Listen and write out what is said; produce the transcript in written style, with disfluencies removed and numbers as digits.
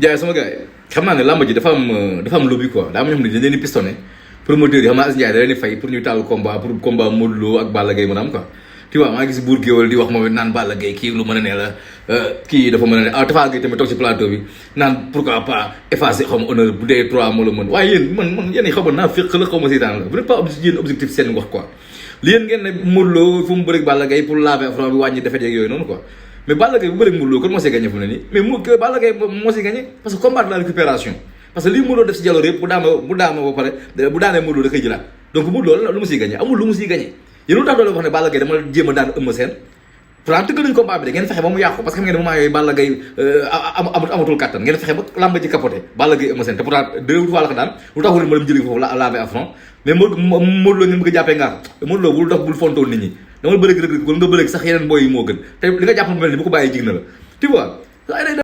jaay sama gars yi xam naa ne làmb ji dafa am lobby quoi daa am ñoo xam ne dañ leen di pistonné promoteur yi xam naa Aziz Ndiaye da leen di fay pour ñu taal combat pour combat Modou Lo ak Balla Gaye mën a am quoi tu vois maa ngi gis buur géwal di wax moom naan Balla Gaye kii lu mën a ne la kii dafa mën a ne Tapha Gueye tamit toog ci plateau bi naan pourquoi pas effacer xaw ma honneur bu dee 3 moo la mën waaye yéen man yéen xaw ma naa féq la xaw ma seytaan la vous n'êtes pas yéen objectif seen wax quoi li yéen ngeen ne Modou Lo fu mu bëreeg Balla Gaye pour laver affront bi wàññi defet yeeg yooyu noonu quoi mais Balla Gaye bu bëreeg Modou Lo kon moo see gagné fu mu ne nii mais Balla Gaye moo si gagné parce que combat de la récupération parce que lii Modou Lo def si jaloor yëpp bu daama ba pare bu daanee Modou Lo da koy jëlaat donc Modou Lo lu mu siy gagné amul lu mu siy gagné yéen lu tax doole wax ne Balla Gaye dama jéem a daan Eumeu Sène pourtant tëgg nañ combat bi de ngeen fexe ba mu yàqu parce que xam ngeen ne moment yooyu Balla Gaye amatul kattan ngeen fexe ba làmb ji capoté Balla Gaye Eumeu Sène te pourtant 2 fois la ko daan lu tax wul ma dem jëli foofu laver affront mais Modou Lo ngeen bëgg a jàppee nga Modou Lo bul dox bul fontoon nit ñi dama bëreeg rek nga bëreeg sax yeneen booy yi moo gën te li nga jàpp mel ni bu ko bàyyi jig na la tu vois